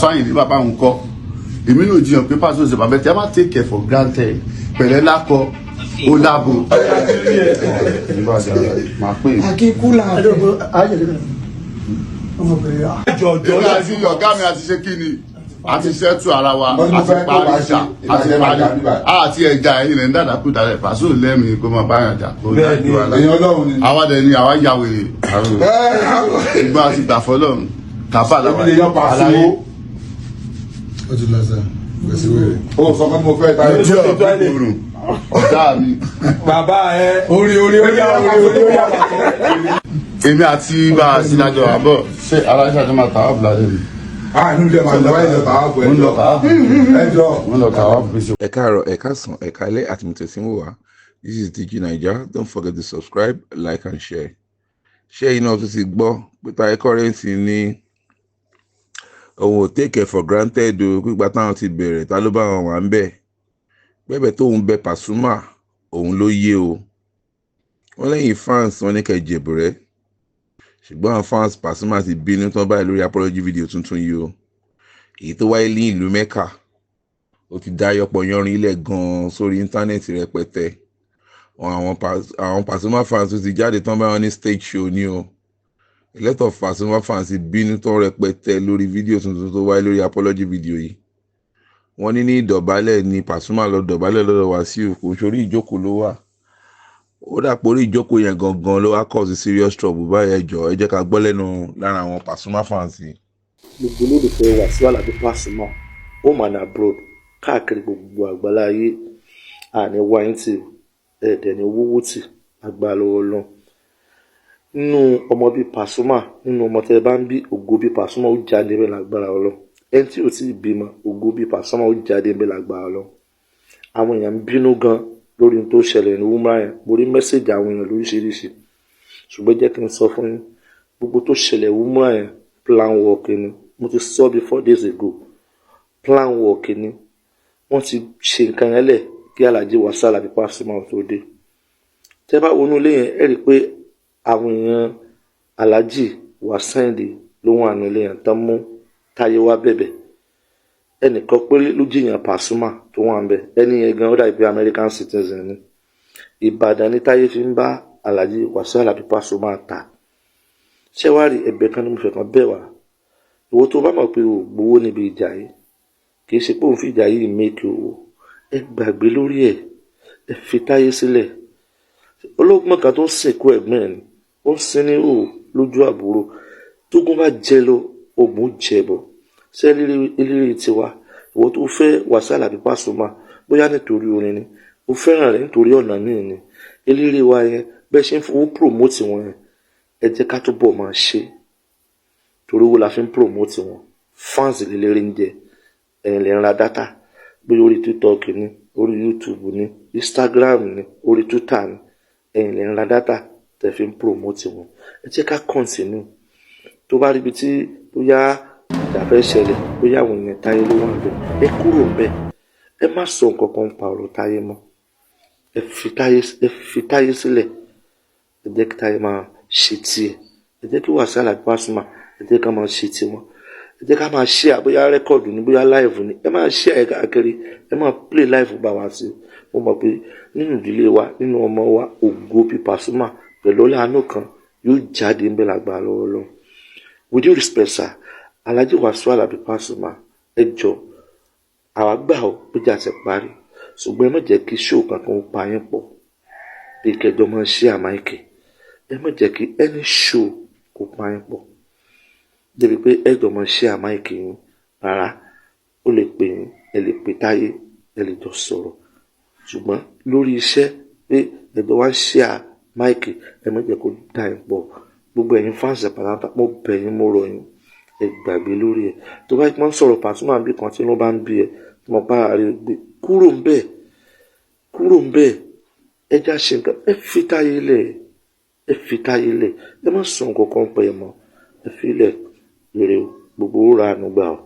Sáyìn ní bàbá òun kọ́. Èmi náà jiyàn pé Paso ṣe bàbá tí a máa take care for granted. Pẹ̀lẹ́ lákọ, ó lábo. Máa pè é. Akíkú làbẹ̀. Ọmọbìnrin yà. Èmi àti ọ̀gá mi àti ṣe kí ni, àti ṣẹ́tù ara wa, àti parí ìjà, àti parí àti ẹja. Ẹ̀yìn rẹ̀ ń dàdà kú dàrẹ̀. Paso lẹ́mìí kó máa báyàn jà kó dájú wa lá. Èèyàn Ọlọ́run ni. Àwa dẹ̀ ni àwa ya wèrè ìgbà àti gbà fọlọ́run kàfà làwọn. Èmi lè yan Paso. Ó ti lọ sẹ gbèsè wèrè. Ó sọ pé mo fẹ́ ta Ojú ọ̀gbìn ọ̀gá mi. Bàbá ẹ. Orí orí orí orí orí orí. Èmi àti bá a sí lájọ àbọ̀ ṣé aláṣà tó máa tàwa bùlá lẹ́nu. Ah, inú ilé màá lọ báyìí, lọ tàwa bọ̀. Mo ń lọ tàwa bù. Ẹjọ́. Mo ń lọ tàwa bù. Ẹ káàárọ̀, ẹ káàsán, ẹ káalẹ́ àti mùtẹ̀sí wò wá. This is DG Naija. Don't forget to subscribe, like and share. Ṣé iná tó ti gbọ́ pé Taye Currency ní òun ò take it for granted o, pípa táwọn ti bẹ̀rẹ̀, ta ló bá wọn wà ń bẹ̀ bẹ́ẹ̀ tóun bẹ Pasuma, òun ló yé o. Wọ́n lẹ́yìn fans wọn ní kẹ́ jẹ̀bùrẹ́, ṣùgbọ́n àwọn fans Pasuma ti bínú tán báyìí lórí apology video tuntun yìí o, èyí tó wáyé ní ìlú Mecca. Ó ti dá yọpọ̀ yanrin ilẹ̀ gan-an sórí íńtánẹ́ẹ̀tì rẹpẹtẹ. Àwọn Pasuma fans tó ti jáde tán báwọn ní stage show ni o. A lot of Pasuma fans ti bínú tán rẹpẹtẹ lórí fídíò tuntun tó wáyé lórí apology video yìí. Wọ́n ní ní ìdọ̀bálẹ̀ ni Pasuma lọ dọ̀bálẹ̀ lọ́dọ̀ Wàsíù, kò sórí ìjókòó ló wà. Ó dàpọ̀ orí ìjókòó yẹn gangan ló wá cause serious trouble báyìí. Ẹ jọ̀ọ́, ẹ jẹ́ ká gbọ́ lẹ́nu lára àwọn Pasuma fans yìí. Gbogbo olólùfẹ́ Wàsíù Àlàbí Pasuma, home and abroad, káàkiri gbogbo àgbálá ayé, àní wáyé tì ẹ̀ẹ́dẹ̀ ní wúwú tì agbára lọ́wọ́ lọ́n. Nínú ọmọ bíi Pasuma, nínú ọmọ tẹ́ ẹ bá ń bí, ògo bíi Pasuma ó jáde bẹ́ẹ̀ lágbára Ọlọ́run. Ẹni tí ò tí ì bímọ, ògo bíi Pasuma ó jáde bẹ́ẹ̀ lágbára Ọlọ́run. Àwọn èèyàn ń bínú gan lórí ohun tó ṣẹlẹ̀ ní umrah yẹn. Mo rí message àwọn èèyàn lóríṣiríṣi, ṣùgbọ́n jẹ́ kí n sọ fún yín, gbogbo tó ṣẹlẹ̀ umrah yẹn, plan work ni. Mo ti sọ bí 4 days ago, plan work ni. Wọ́n ti ṣe nǹkan yẹn lẹ̀ kí Alhaji Wasiu Alabi Pasuma tó dé. Tẹ́ bá wọnú ilé yẹn, ẹ rí i pé àwọn èèyàn Alhaji Wasiu Ayinde ló wà nínú ilé yẹn tán mú Táyé wá bẹ̀bẹ̀. Ẹnìkan péré ló jìyàn Pasuma tó wà ń bẹ̀. Ẹni yẹn gan, ó dàbí pé American citizen ni. Ìbàdàn ní Táyé fi ń bá Alhaji Wasiu Alabi Pasuma ta. Ṣé wàá rí, ẹ̀bẹ̀ kan ní mo fẹ́ kan bẹ̀ wá. Ìwọ tó bá mọ̀ pé o gbowó níbi ìjà yìí, kì í ṣe pé òun fi ìjà yìí make owó, ẹ gbàgbé lórí ẹ, ẹ fi Táyé sílẹ̀. Olóògbọ́n kan tó ń sìnkú ẹ̀gbọ́n ẹ̀ ni ó ń sin ní òò lójú àbúrò. Tógun bá jẹ lọ, ogun jẹ bọ̀. Ṣé eléré tiwa, ìwọ tó fẹ́ Wasiu Alabi Pasuma, bóyá nítorí orin ni o fẹ́ràn rẹ̀, nítorí ọ̀nà míì ni, eléré wa yẹn, bẹ́ẹ̀ ṣe ń fowó promote wọn yẹn, ẹ jẹ́ ká túbọ̀ máa ṣe, torí owó la fi ń promote wọn. Fans lélẹ́rìí ń jẹ, ẹ̀yin lè ń ra data, bóyá orí TikTok ni, orí YouTube ni, Instagram ni, orí Twitter ni, ẹ̀yin lè ń ra data tẹ̀ fi ń promote wọn. Ẹ jẹ́ ká continue. Tó bá ríbi tí bóyá ìjà fẹ́ ṣẹlẹ̀, bóyá àwọn èèyàn Táyé ló wà níbẹ̀, ẹ kúrò ńbẹ̀, ẹ má sọ nǹkan kan pa ọ̀rọ̀ Táyé mọ́. Ẹ fi Táyé sílẹ̀, ẹ jẹ́ kí Táyé máa ṣe tiẹ̀, ẹ jẹ́ kí Wasiu Alabi Pasuma, ẹ jẹ́ ká máa ṣe tiwọn. Ẹ jẹ́ ká máa share, bóyá record ni, bóyá live ni, ẹ máa share ẹ káàkiri, ẹ máa play live bá wa sí. Mo mọ̀ pé nínú ìdílé wa, nínú ọmọ wa, ògo bíi Pasuma pẹ̀lú ọlá kan yóò jáde ńbẹ̀ lágbára lọ́wọ́ lọ́wọ́. With due respect, sir, Alhaji Wasiu Alabi Pasuma, ẹ jọ, àwa gbà ó pé ìjà ti parí, ṣùgbọ́n ẹ má jẹ́ kí show kankan ó pa yín pọ̀ bí kẹjọ máa share mic. Ẹ má jẹ́ kí any show kó pa yín pọ̀ débi pé ẹ jọ máa share mic yín rárá. Ó lè pè yín, ẹ lè pè Táyé, ẹ lè jọ sọ̀rọ̀, ṣùgbọ́n lórí iṣẹ́ pé ẹjọ́ wá ń share mic, ẹ má jẹ́ kó dà yín pọ̀. Gbogbo ẹ̀yin fans pátápátá, mo bẹ̀ yín, mo rọ̀ yín, ẹ gbàgbé lórí ẹ̀. Tó bá pọ́n sọ̀rọ̀ Pasuma bí kan tí inú bá ń bí ẹ, tí mo bá rí gbé kúrò ń bẹ̀, kúrò ń bẹ̀. Ẹ já ṣe nǹkan, ẹ fi Táyé lẹ̀, ẹ fi Táyé lẹ̀, ẹ má sọ nǹkan kan pẹ̀ mọ́, ẹ fi lẹ̀ rere o. Gbogbo ó ra àánú gbà o.